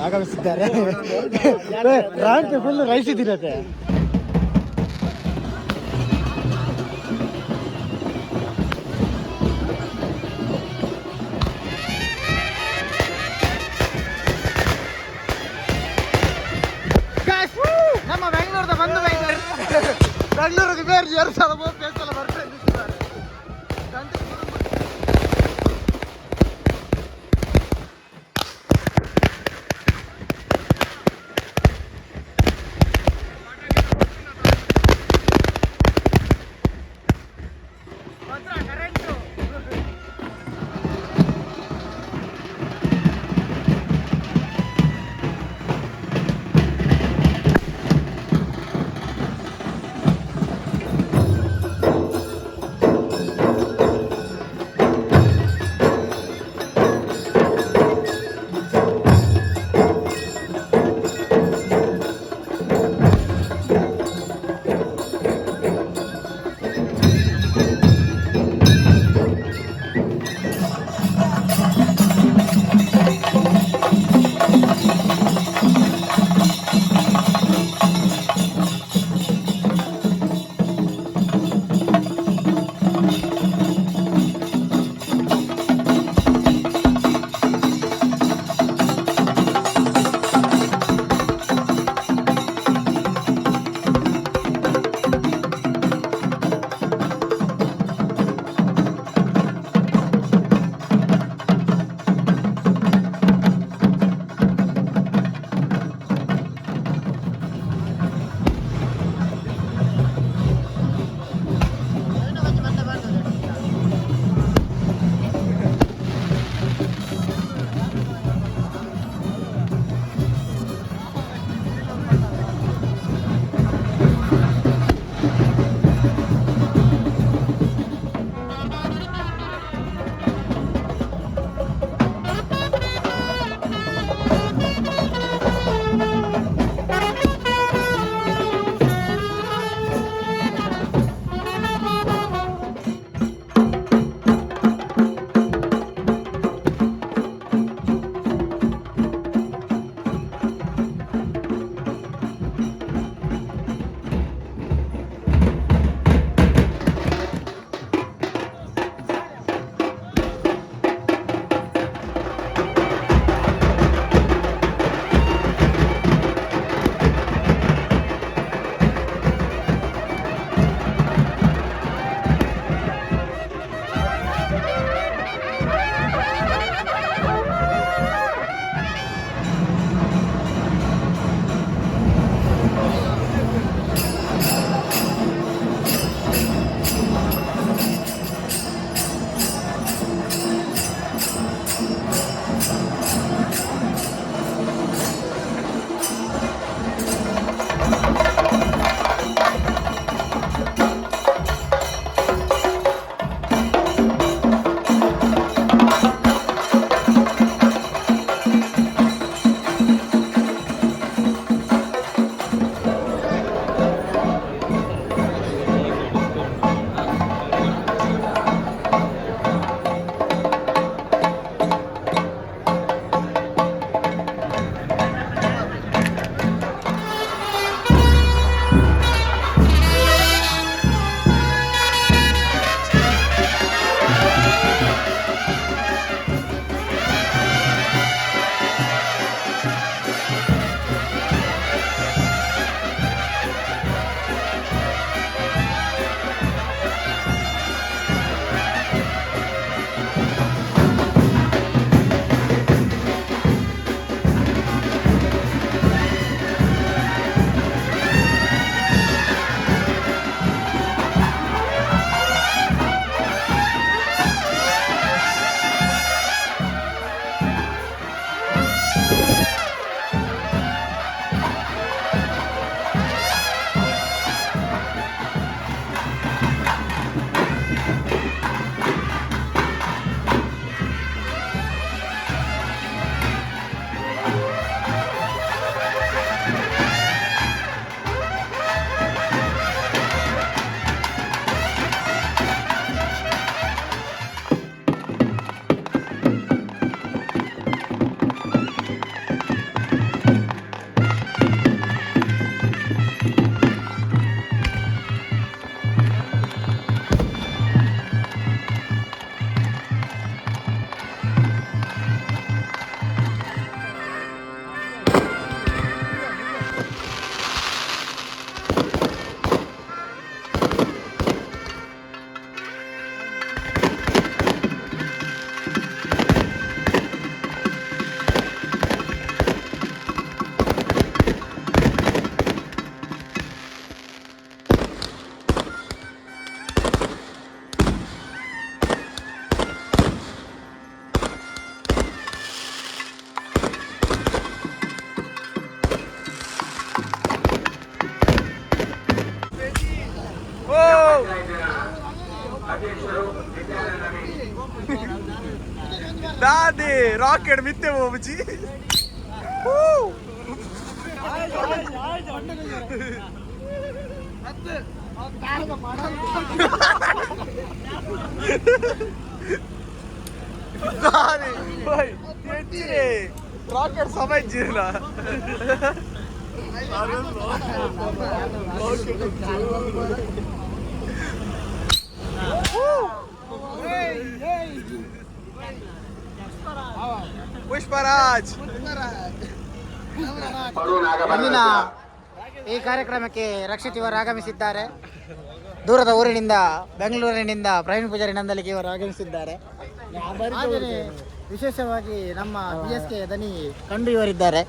ಆಗಮಿಸಿದ್ದಾರೆ. ರಾಂಕ್ ಫುಲ್ ರೈಸ್ ಇದ್ದೀರತ್ತೆ. ನಮ್ಮ ಬೆಂಗಳೂರದ ಬಂದು ಬೆಂಗಳೂರಿಗೆ ಬೇರೆ 2 ಸಲ ಬೇಸಲ ಬರ್ತಾರೆ. ದಾದೆ ರಾಕೆಟ್ ಮಿತ್ತೆ ಹೋಗ್ಬುಜಿ. ರಾಕೆಟ್ ಸಮಯ ಜೀರ್ಣ. ಪುಷ್ಪರಾಜ್. ಇಂದಿನ ಈ ಕಾರ್ಯಕ್ರಮಕ್ಕೆ ರಕ್ಷಿತ್ ಇವರು ಆಗಮಿಸಿದ್ದಾರೆ. ದೂರದ ಊರಿನಿಂದ, ಬೆಂಗಳೂರಿನಿಂದ ಪ್ರವೀಣ್ ಪೂಜಾರಿ ನಂದಲಿಗೆ ಇವರು ಆಗಮಿಸಿದ್ದಾರೆ. ಹಾಗೆಯೇ ವಿಶೇಷವಾಗಿ ನಮ್ಮ ಬಿ ಎಸ್ ಕೆ ದನಿ ಕಂಡು ಇವರಿದ್ದಾರೆ.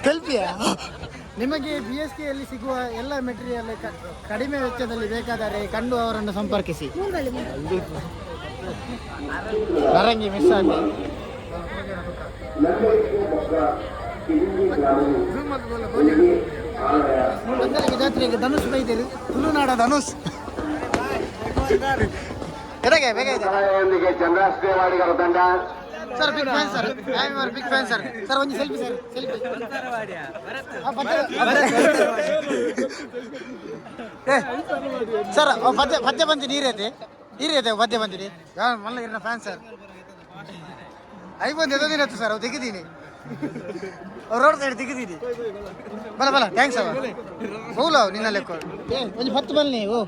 ಕಲ್ಪಿಯ ನಿಮಗೆ ಬಿ ಎಸ್ ಕೆಯಲ್ಲಿ ಸಿಗುವ ಎಲ್ಲ ಮೆಟೀರಿಯಲ್ ಕಡಿಮೆ ವೆಚ್ಚದಲ್ಲಿ ಬೇಕಾದರೆ ಕಂಡು ಅವರನ್ನು ಸಂಪರ್ಕಿಸಿ. ನರಂಗಿ ಮಿಸ್ ಆಗಿ ನಂದಲಿಗೆ ಜಾತ್ರೆಗೆ ಧನುಷ್ ಬೈದೇರು, ತುಳುನಾಡ ಧನುಷ್. ಎದಗೆ ಬೇಗ ಇದೆ. ಸಹಾಯದೊಂದಿಗೆ ಚಂದ್ರಾಶ್ರೀವಾಡಿಗರ ತಂಡ. Sir, big fan sir, I am big fan sir. Sir, ಒಂದು ಸೆಲ್ಫಿ ಸರ್, ಸೆಲ್ಫಿ. ಸರ್, ಪದ್ಯ ಪದ್ಯ ಬಂದು ನೀರೈತೆ, ನೀರೈತೆ, ಪದ್ಯ ಬಂದಿನಿ. ಮಲ್ಲ ಇರ್ನ ಫ್ಯಾನ್ ಸರ್. ಐಫೋನ್ ಎದೋ ದಿನ ಸರ್, ಅವು ತೆಗಿದ್ದೀನಿ, ರೋಡ್ ಸೈಡ್ ತೆಗಿದ್ದೀನಿ. ಬಲ ಬಲ, thanks ಅವ ಹೋಗ್ಲ ನಿನ್ನ ಲೆಕ್ಕ. ಏ ಒಂಜಿ ಪತ್ತು ಬನ್ನಿ. ಓ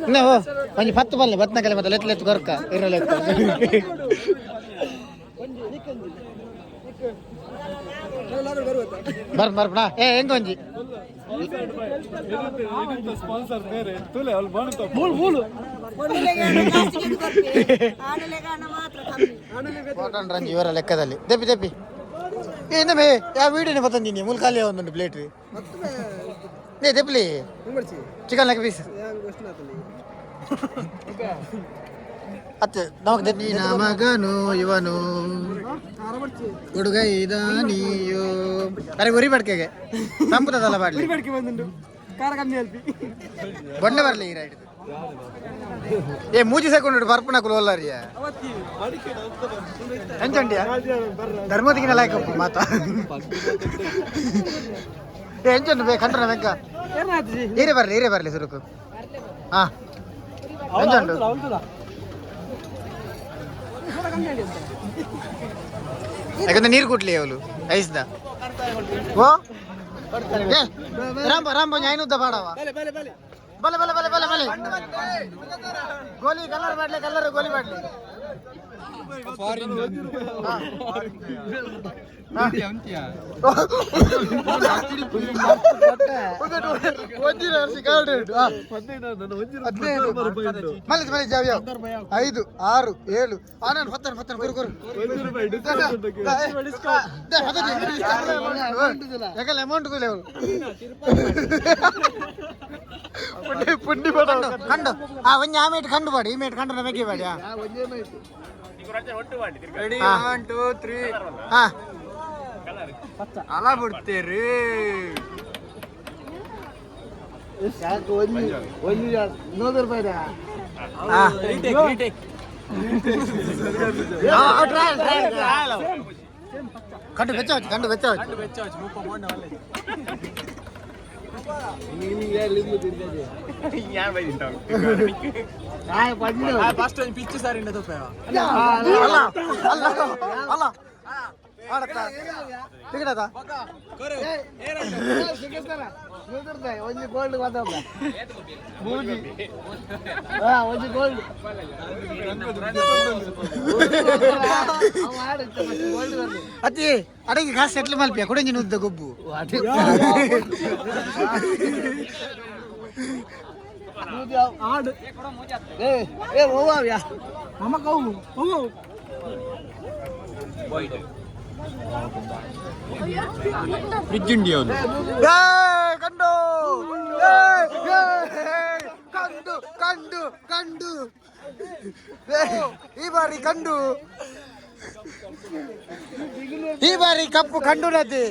ಇನ್ನ ಓ ಒಂಜಿ ಪತ್ತು ಬನ್ನಿ. ಬತ್ನಕಲೆ ಮತ್ತೆ ಲೆತ್ ಲೆತ್ ಕೊರ್ಕ ಇರ್ನ ಲೆಕ್ಕ. ಬರ್ ಬರ್. ಏ ಹೆಂಗ ಒಂಜಿ ಸ್ಪಾನ್ಸರ್ ಬೇರೆ ತುಲೆ ಅಲ್ಲಿ ಬಂತು. ಫೋಟೋನ್ ರಂಜಿ ಇವರ ಲೆಕ್ಕದಲ್ಲಿ ದೆಪ್ಪಿ ದೆಪ್ಪಿ. ಏ ಇಂದ ಮೇ ಯಾವ ವೀಡಿಯೋನೇ ಬತ್ತಂದಿನಿ ಮೂಲ ಖಾಲಿ ಒಂದುಂಟು ಪ್ಲೇಟ್. ಏ ದೆಪ್ಪಲಿ ಚಿಕನ್ ಲೆಗ್ ಪೀಸ್ ಅತ್ತೆ ನಮಗ್ ನಿನ್ನ ಮಗನು ಇವನು ಹುಡುಗ ಇದಾನಿಯೋ. ಅರೆ ಉರಿ ಬಡ್ಕೆಗೆ ಸಂಪುಟದಲ್ಲ ಬಾಡ್ಲಿ. ಖಾರ ಕಮ್ಮಿ ಅಲ್ಪಿ. ಬೊಂಡೆ ಬರಲಿ ಈ ರೈಡ್. ಏ ಮೂಜಿ ಸೆಕೆಂಡ್ ಬರ್ಪುನ ಕುಲೋಲ್ಲರಿಯ ಎಂಚಂಡಿಯ ಧರ್ಮದಿಗಿನ ಲಾಯ್ಕಪ್ಪ ಮಾತಾ. ಏ ಎಂಚಂಡು ಬೇ ಕಂಡ್ರ ಮೆಕ್ಕ. ಹೀರೆ ಬರಲಿ, ಹೀರೆ ಬರಲಿ ಸುರುಕು. ಹಾ ಎಂಚಂಡು. ಯಾಕಂದ್ರೆ ನೀರು ಕುಟ್ಲಿ ಅವಳು ಐಸ್ದ. ಓ ಏ ರಾಂಬ ರಾಂಬ ಐನುದ್ದ ಬಾಡವ. ಬಲೆ ಬಲೆ ಬಲೆ ಬಲೆ ಬಲೆ. ಗೋಲಿ ಕಲರ್ ಮಾಡ್ಲಿ, ಕಲರ್ ಗೋಲಿ ಮಾಡ್ಲಿ. ಮಲ್ಲಿ ಮಲ್ಲಿ ಜಾವ್ ಯಾವ 5 6 7 ಆನಂದ್ ಪತ್ತನ ಪತ್ತನ ಗುರು ಗುರು. ಯಾಕಲ್ಲ ಅಮೌಂಟ್ ಕೂಲಿ ಅವರು ಪುಂಡಿ ಕಂಡು. ಆ ಒಂಜಿ ಆ ಮೇಟ್ ಕಂಡು ಬಾಡಿ, ಈ ಮೇಟ್ ಕಂಡು ನಮಗೆ ಬಾಡಿ. ರೆಡಿ, 1 2 3. ಹಾ ಅಲ ಬಿಡ್ತೀರಿ. ಹಾ ಕಂಡು ಬೆಚ್ಚ ಕಂಡು ಬೆಚ್ಚ. ಫಸ್ಟ್ ಒಂದು ಪಿಚ್ಚು ಸರ್ ಇಂದ ತುಪ್ಪ. ಅಲ್ಲ ಅಲ್ಲ ಅಲ್ಲ ಆಡತ್ತ ತಿಗಡದ. ಒಂಜಿ ಗೋಲ್ಡ್ ಒಂಜಿ ಗೋಲ್ಡ್. ಅತ್ತಿ ಅಡಗಿ ಕಾಸು ಸೆಟ್ಲ್ ಮಲ್ಪಿಯ ಕುಡಂಜಿನ ಉದ್ದ ಗೊಬ್ಬು. ಆಡು ಏ ಏ ಹೋವಾವ್ಯಾ ಮಮ್ಮ ಕೌ ಹೋವು. ಫ್ರಿಜ್ ಉಂಡಿ ಅವನು. ಏ, ಕಂಡು ಏ, ಏ, ಕಂಡು ಕಂಡು ಕಂಡು. ಏ, ಈ ಬಾರಿ ಕಂಡು, ಈ ಬಾರಿ ಕಪ್ಪು ಕಂಡು ನದಿ.